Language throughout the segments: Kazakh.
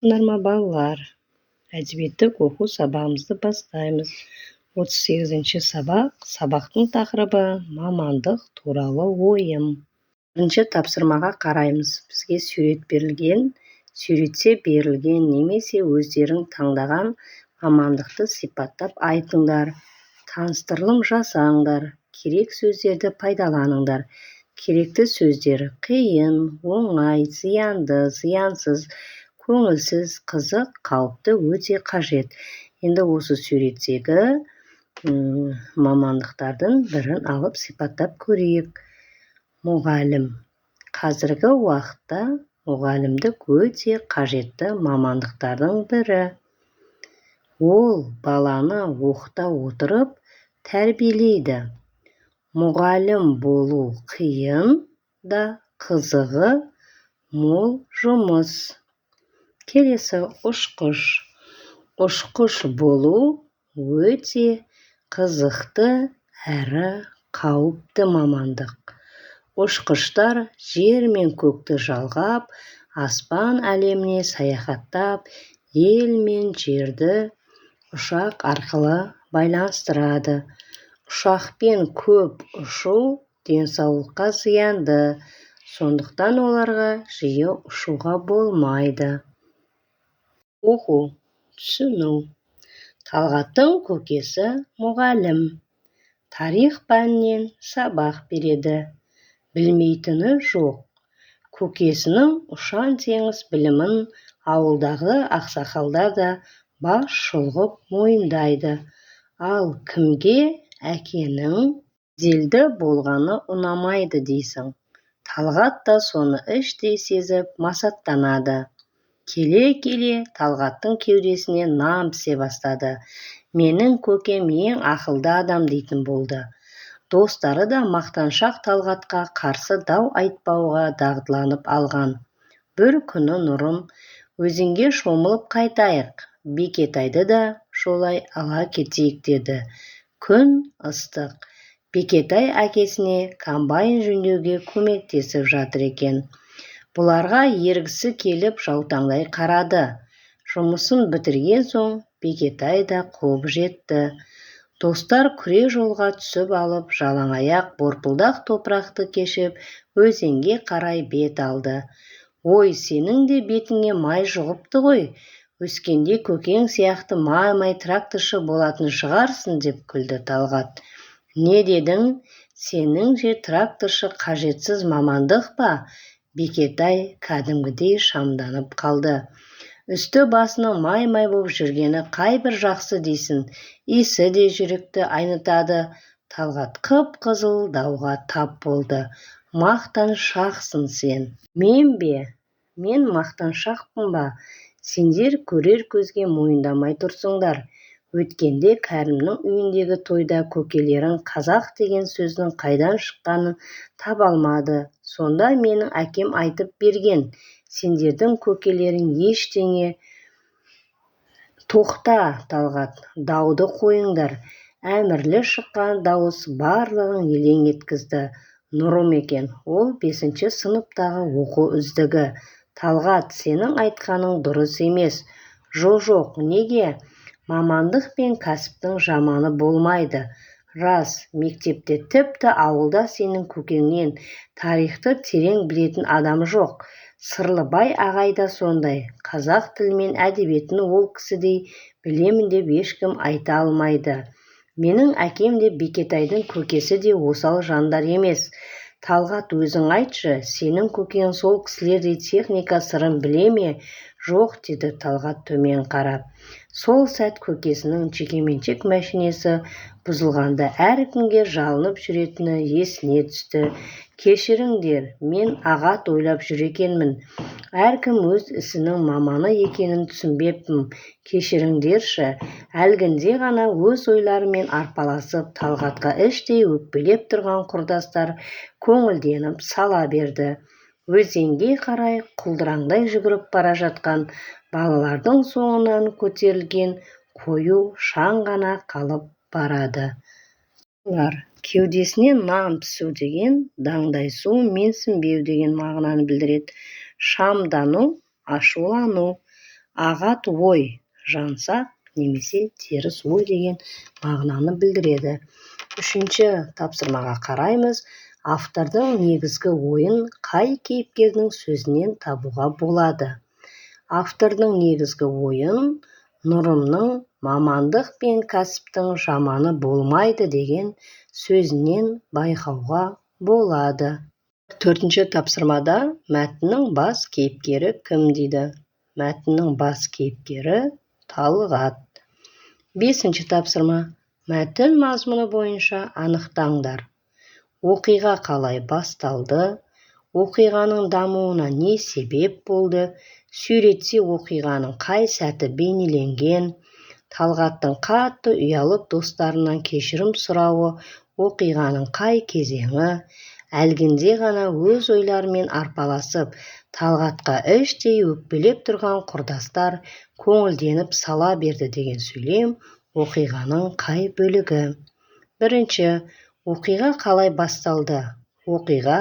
Ма, балалар? Әдебиеттік оқу сабағымызды бастаймыз. 38-ші сабақ. Сабақтың тақырыбы: мамандық туралы ойым. Бірінші тапсырмаға қараймыз. Бізге сурет берілген. Суретте берілген немесе өздерің таңдаған мамандықты сипаттап айтыңдар, таныстырылым жасаңдар, керек сөздерді пайдаланыңдар. Керекті сөздер: қиын, оңай, зиянды, зиянсыз, көңілсіз, қызық, қауіпті, өте қажет. Енді осы суреттегі мамандықтардың бірін алып, сипаттап көрейік. Мұғалім. Қазіргі уақытта мұғалімдік өте қажетті мамандықтардың бірі. Ол баланы оқыта отырып, тәрбиелейді. Мұғалім болу қиын да, қызығы мол жұмыс. Келесі: ұшқыш. Ұшқыш болу өте қызықты әрі қауіпті мамандық. Ұшқыштар жер мен көкті жалғап, аспан әлеміне саяхаттап, ел мен жерді ұшақ арқылы байланыстырады. Ұшақпен көп ұшу денсаулыққа зиянды, сондықтан оларға жиі ұшуға болмайды. Оқу, түсіну. Талғаттың көкесі мұғалім. Тарих пәнінен сабақ береді. Білмейтіні жоқ. Көкесінің ұшан-теңіз білімін ауылдағы ақсақалдар да бас шұлғып мойындайды. Ал кімге әкенің беделді болғаны ұнамайды дейсің? Талғат та соны іштей сезіп, масаттанады. Келе-келе Талғаттың кеудесіне нан пісе бастады. «Менің көкем ең ақылды адам», – дейтін болды. Достары да мақтаншақ Талғатқа қарсы дау айтпауға дағдыланып алған. Бір күні Нұрым: «Өзенге шомылып қайтайық, Бекетайды да жолай ала кетейік», – деді. Күн ыстық. Бекетай әкесіне комбайн жөндеуге көмектесіп жатыр екен. Бұларға ергісі келіп, жаутаңдай қарады. Жұмысын бітірген соң Бекетай да қуып жетті. Достар күре жолға түсіп алып, жалаң аяқ борпылдақ топырақты кешіп, өзенге қарай бет алды. «Ой, сенің де бетіңе май жұғыпты ғой, өскенде көкең сияқты май-май тракторшы болатын шығарсың», – деп күлді Талғат. «Не дедің? Сеніңше, тракторшы қажетсіз мамандық па?» Бекетай кәдімгідей шамданып қалды. «Үсті-басының май-май боп жүргені қайбір жақсы дейсің, иісі де жүректі айнытады». Талғат қып-қызыл дауға тап болды. «Мақтаншақсың сен». «Мен бе? Мен мақтаншақпын ба? Сендер көрер көзге мойындамай тұрсыңдар. Өткенде Кәрімнің үйіндегі тойда көкелерің қазақ деген сөздің қайдан шыққанын таба алмады. Сонда менің әкем айтып берген. Сендердің көкелерің ештеңе. Тоқта, Талғат, дауды қойыңдар! Әмірлі шыққан дауыс барлығын елең еткізді. Нұрым екен. Ол бесінші сыныптағы оқу үздігі. «Талғат, сенің айтқаның дұрыс емес». «Жо-жоқ, неге? Мамандық пен кәсіптің жаманы болмайды. Рас, мектепте, тіпті ауылда сенің көкеңнен тарихты терең білетін адам жоқ. Сырлыбай ағай да сондай. Қазақ тілі мен әдебиетін ол кісідей білемін деп ешкім айта алмайды. Менің әкем де, Бекетайдың көкесі де осал жандар емес. Талғат, өзің айтшы, сенің көкең сол кісілердей техника сырын біле ме?» «Жоқ», – деді Талғат төмен қарап. Сол сәт көкесінің жекеменшік мәшинесі бұзылғанда әркімге жалынып жүретіні есіне түсті. «Кешіріңдер, мен ағат ойлап жүр екенмін. Әркім өз ісінің маманы екенін түсінбеппін, кешіріңдерші». Әлгінде ғана өз ойларымен арпалысып, Талғатқа іштей өкпелеп тұрған құрдастар көңілденіп сала берді. Өзенге қарай құлдыраңдай жүгіріп бара жатқан балалардың соңынан көтерілген қою шаң ғана қалып барады. Кеудесіне нан пісу деген даңдайсу, менсінбеу деген мағынаны білдіреді. Шамдану – ашулану. Ағат ой, жансақ немесе теріс ой деген мағынаны білдіреді. Үшінші тапсырмаға қараймыз. Автордың негізгі ойын қай кейіпкердің сөзінен табуға болады? Автордың негізгі ойын Нұрымның мамандық пен кәсіптің жаманы болмайды деген сөзінен байқауға болады. Төртінші тапсырмада мәтіннің бас кейіпкері кім дейді? Мәтіннің бас кейіпкері Талғат. Бесінші тапсырма. Мәтін мазмұны бойынша анықтаңдар. Оқиға қалай басталды? Оқиғаның дамуына не себеп болды? Суретте оқиғаның қай сәті бейнеленген? Талғаттың қатты ұялып достарынан кешірім сұрауы оқиғаның қай кезеңі? Әлгінде ғана өз ойларымен арпалысып, Талғатқа іштей өкпелеп тұрған құрдастар көңілденіп сала берді деген сөйлем оқиғаның қай бөлігі? Бірінші, оқиға қалай басталды? Оқиға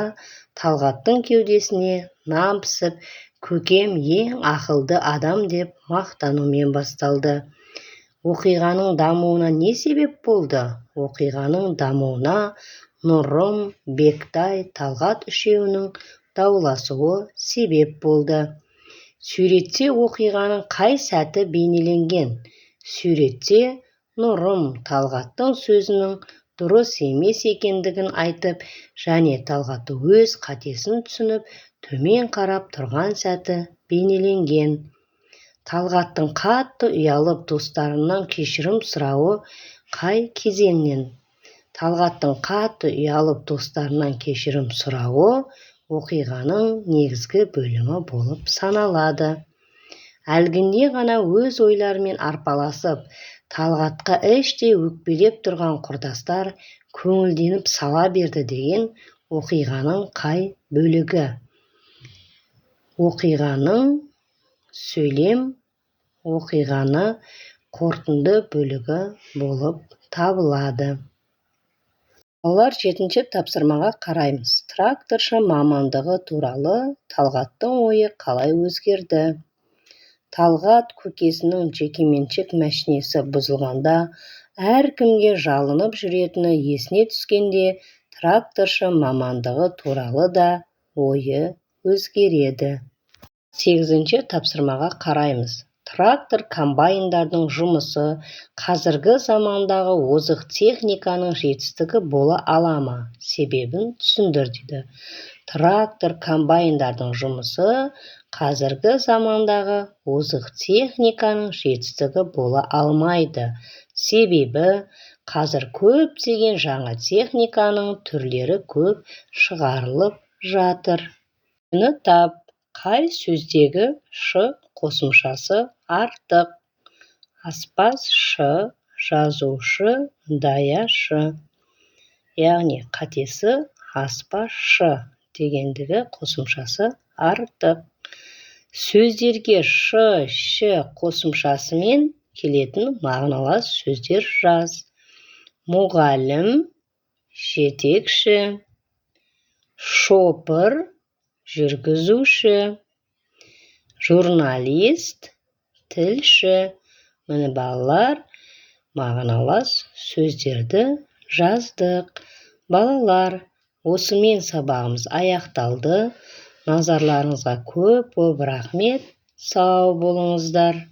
Талғаттың кеудесіне нан пісіп, көкем ең ақылды адам деп мақтанумен басталды. Оқиғаның дамуына не себеп болды? Оқиғаның дамуына Нұрым, Бектай, Талғат үшеуінің дауласуы себеп болды. Суретте оқиғаның қай сәті бейнеленген? Суретте Нұрым Талғаттың сөзінің дұрыс емес екендігін айтып, және Талғат өз қатесін түсініп, төмен қарап тұрған сәті бейнеленген. Талғаттың қатты ұялып достарынан кешірім сұрауы қай кезеңнен? Талғаттың қатты ұялып достарынан кешірім сұрауы оқиғаның негізгі бөлімі болып саналады. Әлгінде ғана өз ойларымен арпалысып, Талғатқа іштей өкпелеп тұрған құрдастар көңілденіп сала берді деген оқиғаның қай бөлігі? Оқиғаның сөйлем оқиғаны қорытынды бөлігі болып табылады. Балалар, жетінші тапсырмаға қараймыз. Тракторшы мамандығы туралы Талғаттың ойы қалай өзгерді? Талғат көкесінің жекеменшік мәшинесі бұзылғанда әркімге жалынып жүретіні есіне түскенде тракторшы мамандығы туралы да ойы өзгереді. Сегізінші тапсырмаға қараймыз. Трактор комбайндардың жұмысы қазіргі замандағы озық техниканың жетістігі бола ала ма? Себебін түсіндір дейді. Трактор комбайндардың жұмысы қазіргі замандағы озық техниканың жетістігі бола алмайды. Себебі қазір көптеген жаңа техниканың түрлері көп шығарылып жатыр. Тап, қай сөздегі шы қосымшасы артық? Аспазшы, жазушы, даяшы. Яғни қатесі аспазшы дегендігі қосымшасы артық. Сөздерге шы, ші қосымшасымен келетін мағыналас сөздер жаз. Мұғалім, жетекші, шопыр, жүргізуші, журналист, тілші. Міне балалар, мағыналас сөздерді жаздық. Балалар, осымен сабағымыз аяқталды. Назарларыңызға көп-көп рахмет. Сау болыңыздар.